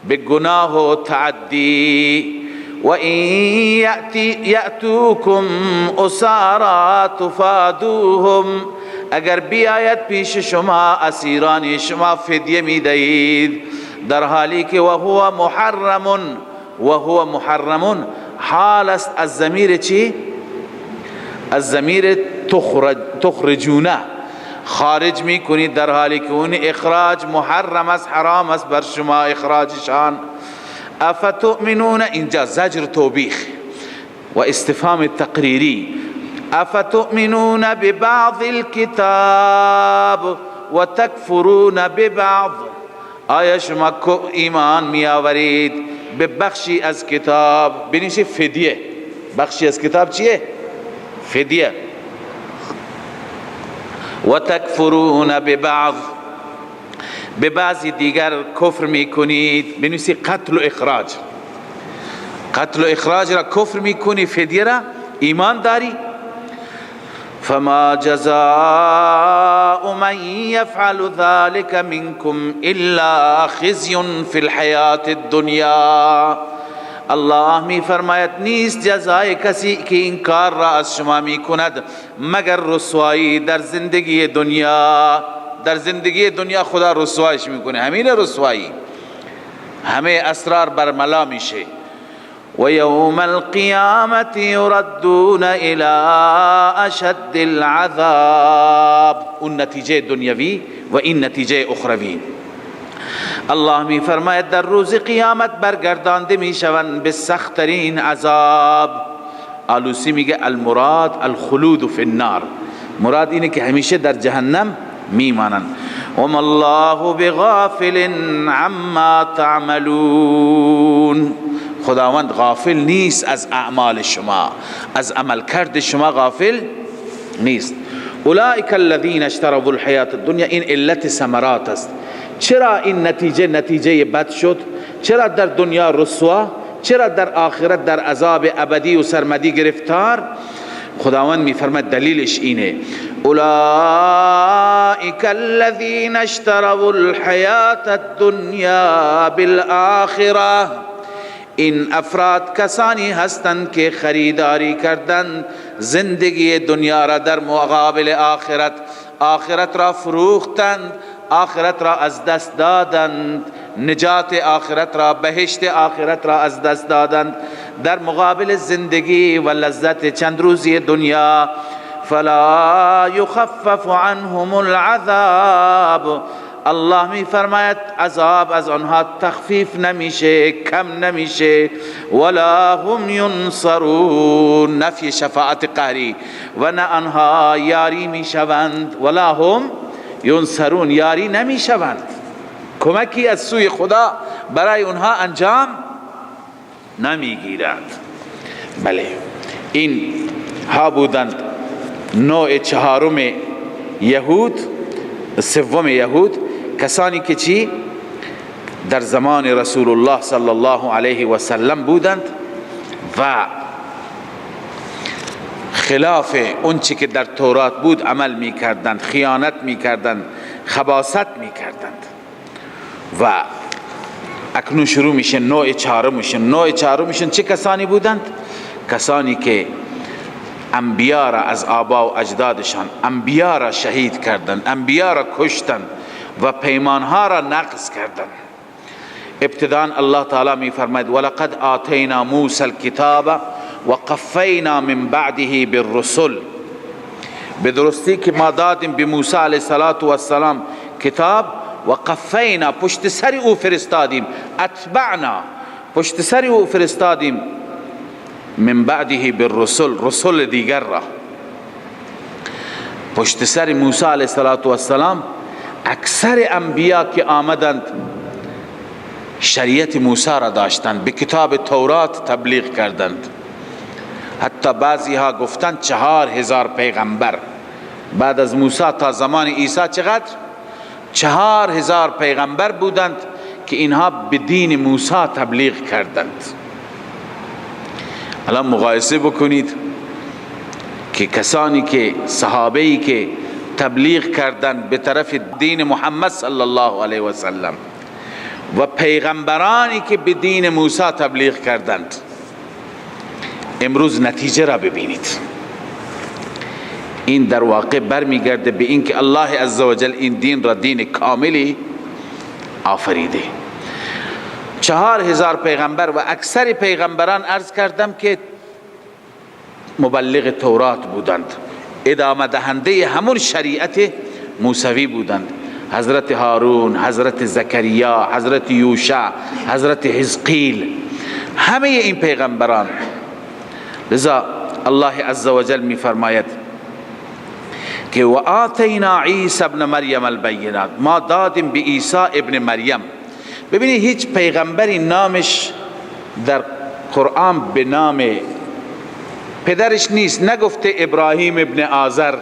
به گناه و تعدی. و این یأتوکم اسارا تفادوهم، اگر بیاید پیش شما اسیران شما فدیه میدهید، در حالی که و هو محرم، و هو محرم حال است از ضمیر چی؟ از ضمیر تخرجونه، خارج میکنید در حالی که اون اخراج محرم است، حرام است بر شما اخراجشان. افتؤمنون، اینجا زجر توبیخ و استفهام تقریری. افتؤمنون ببعض الكتاب و تکفرون ببعض، آیا شما ایمان می آورید به بخشی از کتاب؟ بنیشه فدیه، بخشی از کتاب چیه؟ فدیه. و تکفرون ببعض، به بعضی دیگر کفر میکنید. بنویسی قتل و اخراج، قتل و اخراج را کفر میکنی، فدیه را ایمان داری. فما جزاء من يفعل ذلك منكم الا خزي في الحیات الدنیا. الله می فرماید نیست جزای کسی که این کار را از شما می کند مگر رسوایی در زندگی دنیا. در زندگی دنیا خدا رسوایش میکنه، همین رسوایی، همه اسرار برملا میشه. و یوم القیامت یردون الی اشد العذاب. اون نتیجه دنیوی و این نتیجه اخروی. الله می فرماید در روز قیامت برگردانده میشوند به سختترین عذاب. آلوسی میگه المراد الخلود فی النار، مراد اینه که همیشه در جهنم میمانند. وما الله بغافل عما تعملون، خداوند غافل نیست از اعمال شما، از عملکرد شما غافل نیست. اولئک الذین اشتروا الحیات الدنیا، این علت ثمرات است. چرا این نتیجه نتیجه بد شد؟ چرا در دنیا رسوا؟ چرا در آخرت در عذاب ابدی و سرمدی گرفتار؟ خداوند میفرماید دلیلش اینه، اولئک الذین اشتروا الحیات الدنیا بالآخرة، این افراد کسانی هستند که خریداری کردند زندگی دنیا را در مقابل آخرت، آخرت را فروختند، آخرت را از دست دادند، نجات آخرت را، بهشت آخرت را از دست دادند در مقابل زندگی و لذت چند روزی دنیا. فلا یخفف عنهم العذاب، الله می فرماید عذاب از آنها تخفیف نمیشه، کم نمیشه. ولا هم ینصرون، نفی شفاعت قهری، و نه آنها یاری میشوند. ولا هم ینصرون، یاری نمیشوند، کمکی از سوی خدا برای اونها انجام نمیگیرد. بله، این ها بودند نوع چهارم یهود، سوم یهود، کسانی که چی در زمان رسول الله صلی الله علیه و سلم بودند و خلاف اون چی که در تورات بود عمل میکردند، خیانت میکردند، خباثت میکردند. و اکنون شروع میشه نوع چهارمشون. نوع چهارمشون چه کسانی بودند؟ کسانی که انبیا را از آبا و اجدادشان، انبیا را شهید کردند، انبیا را کشتند و پیمانها را نقض کردند. ابتداء الله تعالی می فرماید ولقد آتینا موسی الکتاب وقفینا من بعده بالرسل، به درستی که ما دادیم به موسی علیه السلام کتاب، و قفینا پشت سر او فرستادیم، اتبعنا پشت سر او فرستادیم، من بعده بالرسل، رسول دیگر را. پشت سر موسی علیه السلام اکثر انبیا که آمدند شریعت موسی را داشتند، به کتاب تورات تبلیغ کردند. حتی بعضی ها گفتند 4000 پیغمبر بعد از موسی تا زمان عیسی چقدر؟ 4000 پیغمبر بودند که اینها به دین موسی تبلیغ کردند. الان مقایسه بکنید، که کسانی که صحابه‌ای که تبلیغ کردند به طرف دین محمد صلی الله علیه و سلم و پیغمبرانی که به دین موسی تبلیغ کردند، امروز نتیجه را ببینید. این در واقع برمیگرده به اینکه الله عزوجل این دین را دین کاملی آفریده. 4000 پیغمبر و اکثر پیغمبران عرض کردم که مبلغ تورات بودند، ادامه دهنده همون شریعت موسوی بودند. حضرت هارون، حضرت زکریا، حضرت یوشع، حضرت حزقیل، همه این پیغمبران. لذا الله عزوجل می فرماید که و آتینا عیسی ابن مریم البینات، ما دادیم به عیسی ابن مریم. ببینید هیچ پیغمبری نامش در قرآن به نام پدرش نیست. نگفته ابراهیم ابن آذر،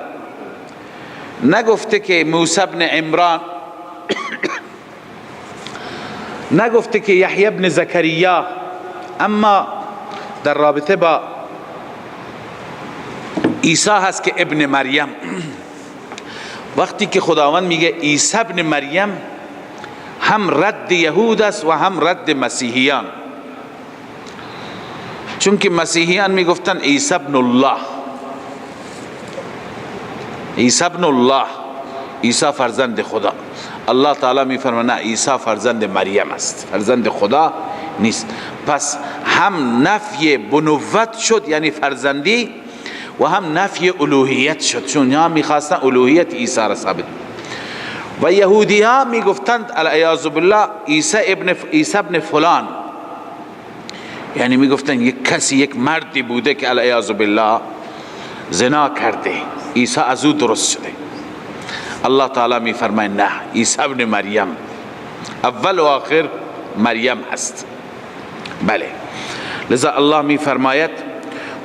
نگفته که موسی ابن عمران، نگفته که یحیی ابن زکریا. اما در رابطه با عیسی هست که ابن مریم. وقتی که خداوند میگه عیسی ابن مریم، هم رد یهود است و هم رد مسیحیان، چون که مسیحیان میگفتن عیسی ابن الله، عیسی ابن الله، عیسی فرزند خدا. الله تعالی میفرماید نه، عیسی فرزند مریم است، فرزند خدا نیست. پس هم نفی بنوت شد یعنی فرزندی، و هم نفی الوهیت شد، چون ها میخواستن الوهیت عیسی را ثابت. و یهودی ها میگفتند العیاذ بالله عیسی ابن فلان، یعنی میگفتن یک کسی، یک مردی بوده که العیاذ بالله زنا کرده، عیسی از او درست شده. الله تعالی میفرماید نه، عیسی ابن مریم، اول و آخر مریم هست. بله، لذا الله میفرماید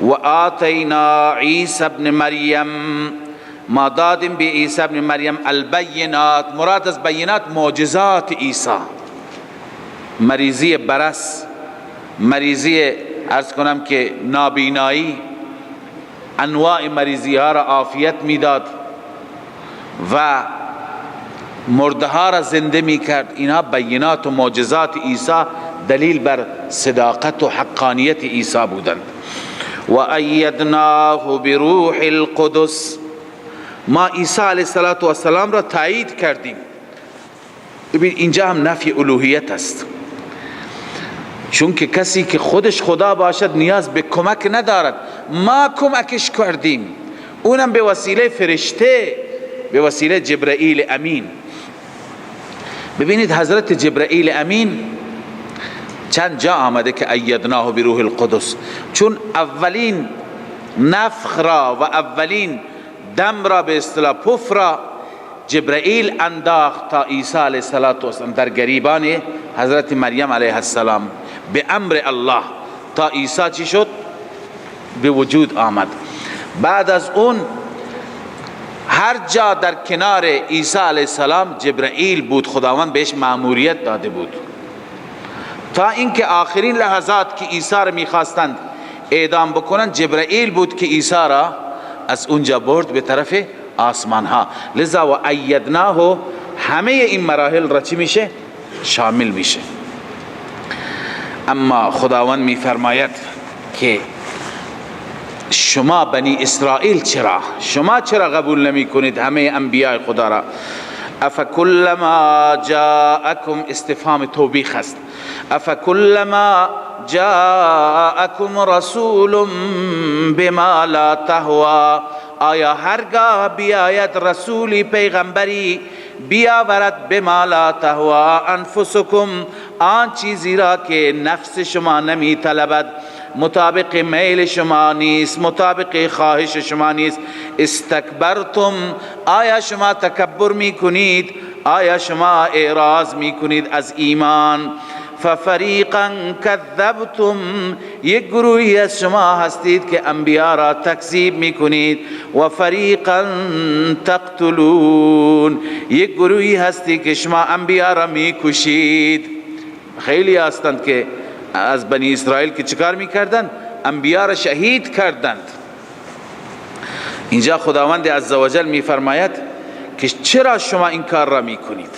و آتینا عیسی ابن مریم، ما دادیم به عیسی ابن مریم البینات. مراد از بینات معجزات عیسی، مریضی برس، مریضی عرض کنم که نابینایی، انواع مریضی ها را عافیت میداد و مرده ها را زنده میکرد. اینها بینات و معجزات عیسی دلیل بر صداقت و حقانیت عیسی بودند. و ایدناه بروح القدس، ما عیسی علیه السلام را تایید کردیم. ببین اینجا هم نفی الوهیت است، چون که کسی که خودش خدا باشد نیاز به کمک ندارد. ما کمکش کردیم، اونم به وسیله فرشته، به وسیله جبرئیل امین. ببینید حضرت جبرئیل امین چند جا آمده که ایدناه بروح القدس، چون اولین نفخ را و اولین دم را به اصطلاح پف را جبرئیل انداخت تا عیسی علیه السلام در گریبان حضرت مریم علیه السلام به امر الله، تا عیسی چی شد؟ به وجود آمد. بعد از اون هر جا در کنار عیسی علیه السلام جبرئیل بود، خداوند بهش مأموریت داده بود، تا اینکه آخرین لحظات که عیسی را میخواستند اعدام بکنن، جبرئیل بود که عیسی را از اونجا برد به طرف آسمان ها. لذا و ایدناه همه این مراحل را چی میشه؟ شامل میشه. اما خداوند میفرماید که شما بنی اسرائیل چرا، شما چرا قبول نمی کنید همه انبیاء خدا را؟ افکلما جاءکم، استفهام توبیخ است. افکلما جاءکم رسول بما لا تهوا، آیا هرگاه بیاید رسولی پیغمبری بیاورد بما لا تهوا انفسکم، آن چیزی را که نفس شما نمی طلبد، مطابق میل شما نیست، مطابق خواهش شما نیست، استکبرتم، آیا شما تکبر می کنید، آیا شما اعراض می کنید از ایمان؟ ففریقا کذبتم، یک گروهی از شما هستید که انبیا را تکذیب میکنید، و فریقا تقتلون، یک گروهی هستید که شما انبیا را میکشید. خیلی هستند که از بنی اسرائیل که چیکار میکردند؟ انبیا را شهید کردند. اینجا خداوند عزوجل میفرماید که چرا شما این کار را میکنید؟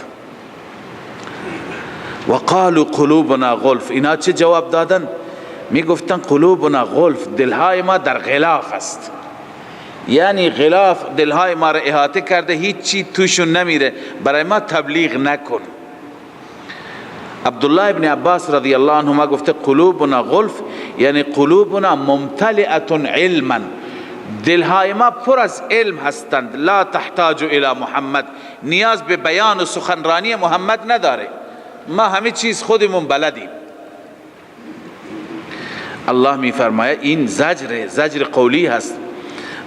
و قالوا قلوبنا غلف. اینا چه جواب دادن؟ میگفتن قلوبنا غلف، دلهای ما در غلاف است، یعنی غلاف دلهای ما را احاطه کرده، هیچ چی توشون نمیره، برای ما تبلیغ نکن. عبدالله ابن عباس رضی الله عنهما گفته قلوبنا غلف یعنی قلوبنا ممتلئة علما، دلهای ما پر از علم هستند، لا تحتاج الى محمد، نیاز به بیان و سخنرانی محمد نداره، ما همه چیز خودمون بلدیم. الله می فرماید این زجر قولی هست.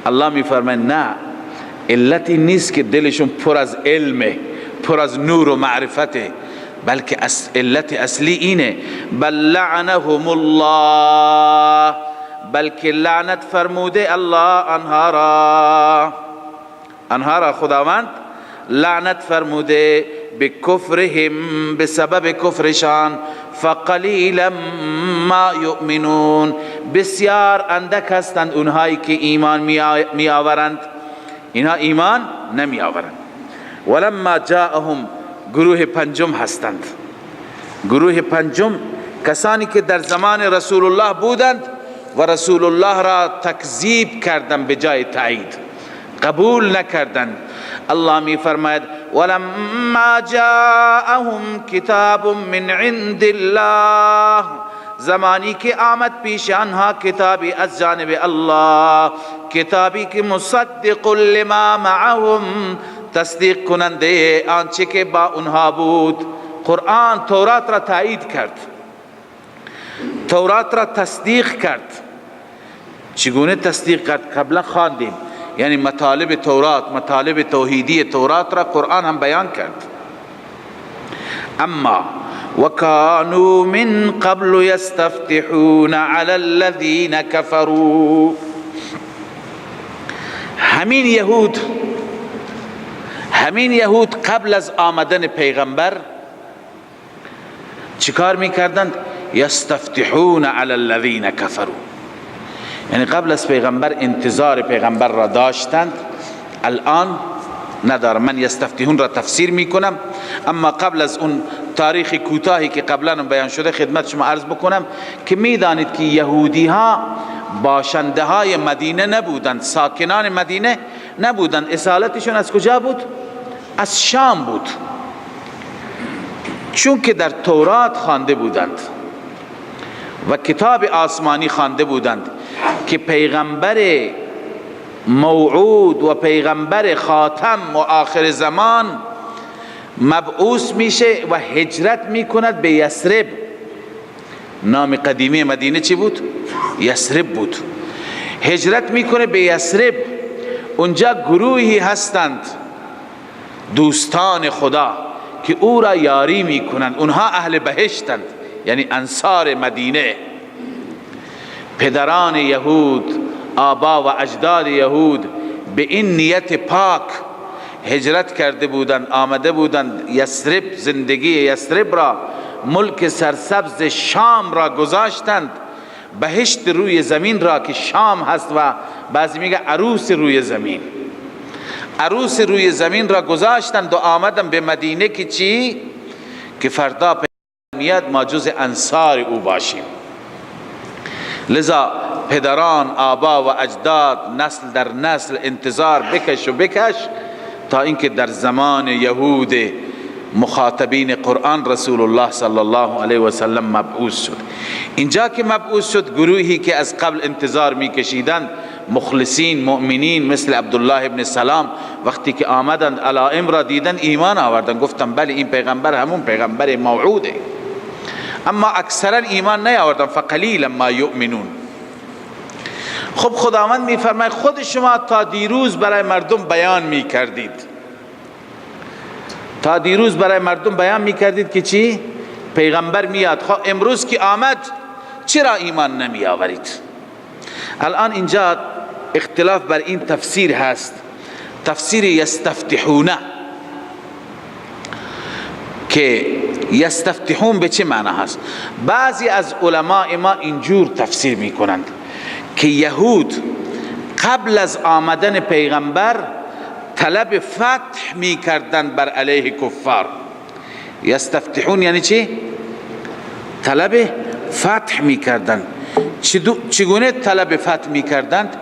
الله می فرماید نه، علت این نیست که دلشون پر از علمه، پر از نور و معرفته، بلکه علت اصلی اینه، بل لعنهم الله، بلکه لعنت فرموده الله آنها را، آنها را خداوند لعنت فرموده به کفرهم، به سبب کفرشان، فقلیلا ما یؤمنون، بسیار اندک هستند اونهایی که ایمان می آورند، اینها ایمان نمی آورند. ولما جاءهم، گروه پنجم هستند، گروه پنجم کسانی که در زمان رسول الله بودند و رسول الله را تکذیب کردند به جای تایید، قبول نکردند. الله می فرماید ولما جاءهم کتاب من عند الله، زمانی که آمد پیش آنها کتابی از جانب الله، کتابی که مصدق لما معهم، تصدیق کننده آنچه که با آنها بود. قرآن تورات را تایید کرد، تورات را تصدیق کرد. چگونه تصدیق کرد؟ قبلا خواندیم، یعنی مطالب تورات، مطالب توحیدی تورات را قرآن هم بیان کرد. اما وکانوا من قبل یستفتحون علی الذین کفروا، همین یهود قبل از آمدن پیغمبر چیکار میکردند؟ یستفتحون علی الذین کفروا، یعنی قبل از پیغمبر انتظار پیغمبر را داشتند، الان ندارم. من یستفتحون را تفسیر میکنم، اما قبل از اون تاریخ کوتاهی که قبلا بیان شده خدمت شما عرض بکنم که میدانید که یهودی ها باشنده های مدینه نبودند، ساکنان مدینه نبودند. اصالتشون از کجا بود؟ از شام بود. چون که در تورات خوانده بودند و کتاب آسمانی خوانده بودند که پیغمبر موعود و پیغمبر خاتم و آخر زمان مبعوث میشه و هجرت میکند به یثرب. نام قدیمی مدینه چی بود؟ یثرب بود. هجرت میکنه به یثرب، اونجا گروهی هستند دوستان خدا که او را یاری میکنند، اونها اهل بهشتند، یعنی انصار مدینه، پدران یهود، آبا و اجداد یهود به این نیت پاک هجرت کرده بودند، آمده بودند یثرب، زندگی یثرب را، ملک سرسبز شام را گذاشتند، بهشت روی زمین را که شام هست و بعضی میگه عروس روی زمین، عروس روی زمین را گذاشتند و آمدن به مدینه که چی؟ که فردا میاد ما جز انصار او باشیم. لذا پدران، آبا و اجداد نسل در نسل انتظار بکش و بکش تا اینکه در زمان یهود مخاطبین قرآن رسول الله صلی الله علیه و سلم مبعوث شد. اینجا که مبعوث شد، گروهی که از قبل انتظار میکشیدند، مخلصین، مؤمنین مثل عبدالله ابن سلام، وقتی که آمدند علائم را دیدن ایمان آوردند، گفتند بله این پیغمبر همون پیغمبر موعوده. اما اکثرا ایمان نیاوردن، فقلیلا ما یؤمنون. خب خداوند میفرماید خود شما تا دیروز برای مردم بیان میکردید، تا دیروز برای مردم بیان میکردید که چی؟ پیغمبر میاد. خب امروز که آمد چرا ایمان نمی آورید؟ الان اینجا اختلاف بر این تفسیر هست، تفسیر یستفتحونه، که یستفتحون به چه معنی هست؟ بعضی از علماء ما اینجور تفسیر میکنند که یهود قبل از آمدن پیغمبر طلب فتح میکردند بر علیه کفار. یستفتحون یعنی چی؟ طلب فتح میکردند. چگونه طلب فتح میکردند؟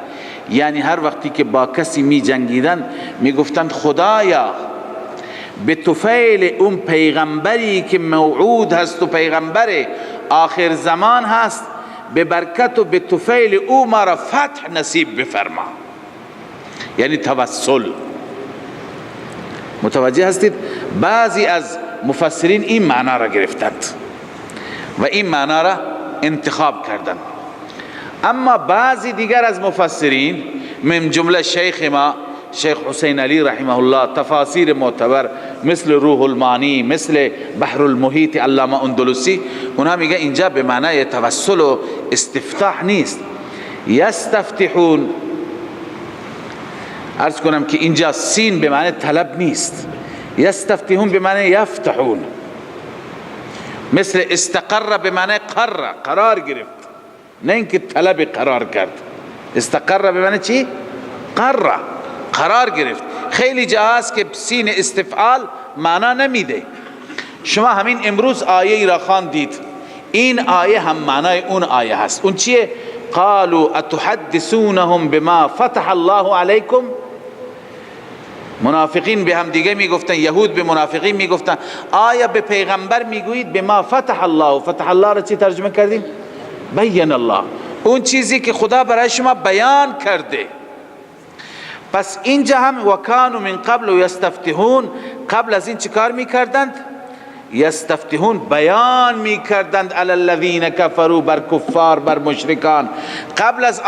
یعنی هر وقتی که با کسی می جنگیدند می گفتند خدایا به طفیل اون پیغمبری که موعود هست و پیغمبر آخر زمان هست، به برکت و به طفیل او ما را فتح نصیب بفرما. یعنی توسل. متوجه هستید؟ بعضی از مفسرین این معنا را گرفتند و این معنا را انتخاب کردند. اما بعضی دیگر از مفسرین من جمله شیخ ما شیخ حسین علی رحمه الله، تفاسیر معتبر مثل روح المانی، مثل بحر المحیط علامه اندلسی، اونها میگه اینجا به معنای توسل و استفتاح نیست. یستفتحون، عرض کنم که اینجا سین به معنی طلب نیست، یستفتحون به معنی یفتحون، مثل استقر به معنی قر، قرار گرفت، نه اینکه طلب قرار کرد. استقر به معنی چی؟ قر، قرار گرفت. خیلی جاهاست که سین استفعال معنا نمیده. شما همین امروز آیه ای را خواندید، این آیه هم معنای اون آیه هست. اون چیه؟ قالوا اتحدثونهم بما فتح الله علیکم. منافقین به هم دیگه میگفتن، یهود به منافقین میگفتن آیا به پیغمبر میگویید بما فتح الله؟ فتح الله را چی ترجمه کردیم؟ بین الله، اون چیزی که خدا برای شما بیان کرده. پس اینجا هم وکانو من قبل یستفتحون، قبل از این چیکار میکردند؟ یستفتحون، بیان میکردند علی الذین کفروا، بر کفار، بر مشرکان. قبل از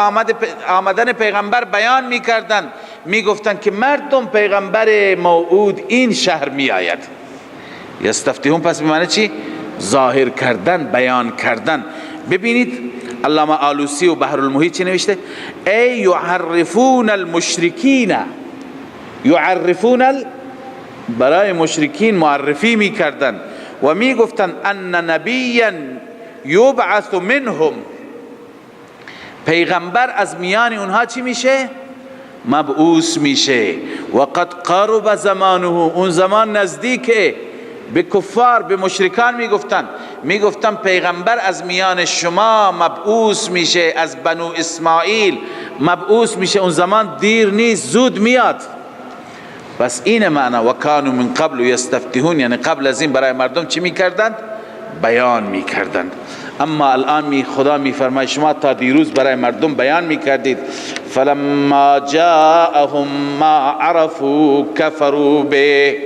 آمدن پیغمبر بیان میکردند، میگفتند که مردم پیغمبر موعود این شهر میآید. یستفتحون پس به معنی چی؟ ظاهر کردن، بیان کردن. ببینید علامه آلوسی و بحر المحیط چی نوشته؟ ای یعرفون المشرکین، یعرفون برای مشرکین معرفی میکردن و میگفتن ان نبیا یبعث منهم، پیغمبر از میان اونها چی میشه؟ مبعوث میشه. و قد قرب زمانه، اون زمان نزدیکه. به کفار، به مشرکان میگفتن، میگفتن پیغمبر از میان شما مبعوث میشه، از بنو اسماعیل مبعوث میشه، اون زمان دیر نیست، زود میاد. پس این معنا وکانو من قبل یستفتحون، یعنی قبل از این برای مردم چی میکردند؟ بیان میکردند. اما الان خدا میفرماید شما تا دیروز برای مردم بیان میکردید، فلما جاءهم ما عرفوا کفروا به،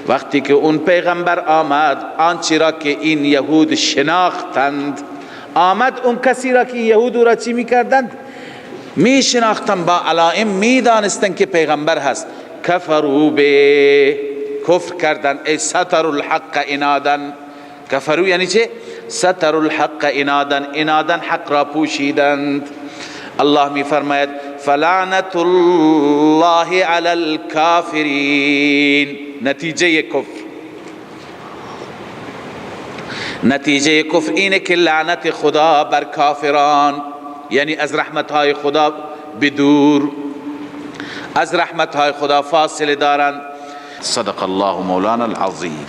وقتی که اون پیغمبر آمد آنچه را که این یهود شناختند، آمد اون کسی را که یهود را چی میکردند؟ میشناختند، با علائم میدانستند که پیغمبر هست. کفروا به، کفر کردند. ای ستر الحق انادن، کفروا یعنی چه؟ ستر الحق انادن، انادن حق را پوشیدند. الله می فرماید فلعنت الله علی الکافرین. نتیجه کفر، نتیجه کفر اینه که لعنت خدا بر کافران، یعنی از رحمتهای خدا بدور، از رحمتهای خدا فاصله دارند. صدق الله مولانا العظیم.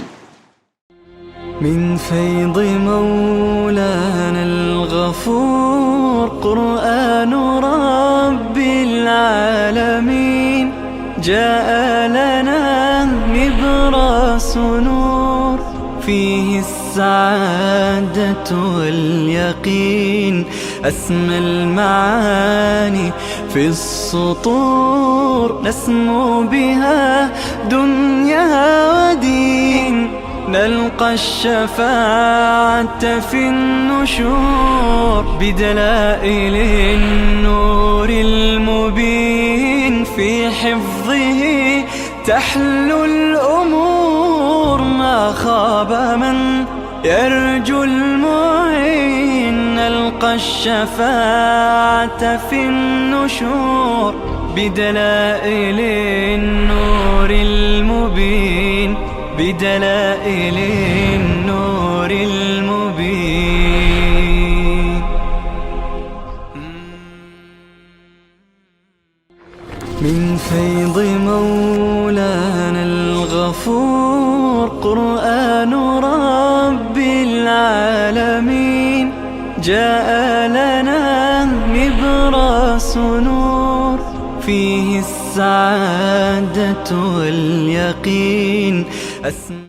من فیض مولانا الغفور قرآن رب العالمین جاء لنا نبراس نور فيه السعادة واليقين أسمى المعاني في السطور نسمو بها دنيا ودين نلقى الشفاعة في النشور بدلائل النور المبين في حفظه تحلو الأمور ما خاب من يرجو المعين نلقى الشفاعة في النشور بدلائل النور المبين بدلائل النور المبين. من فيض مولانا الغفور، قرآن رب العالمين جاء لنا نبراس نور، فيه السعادة واليقين.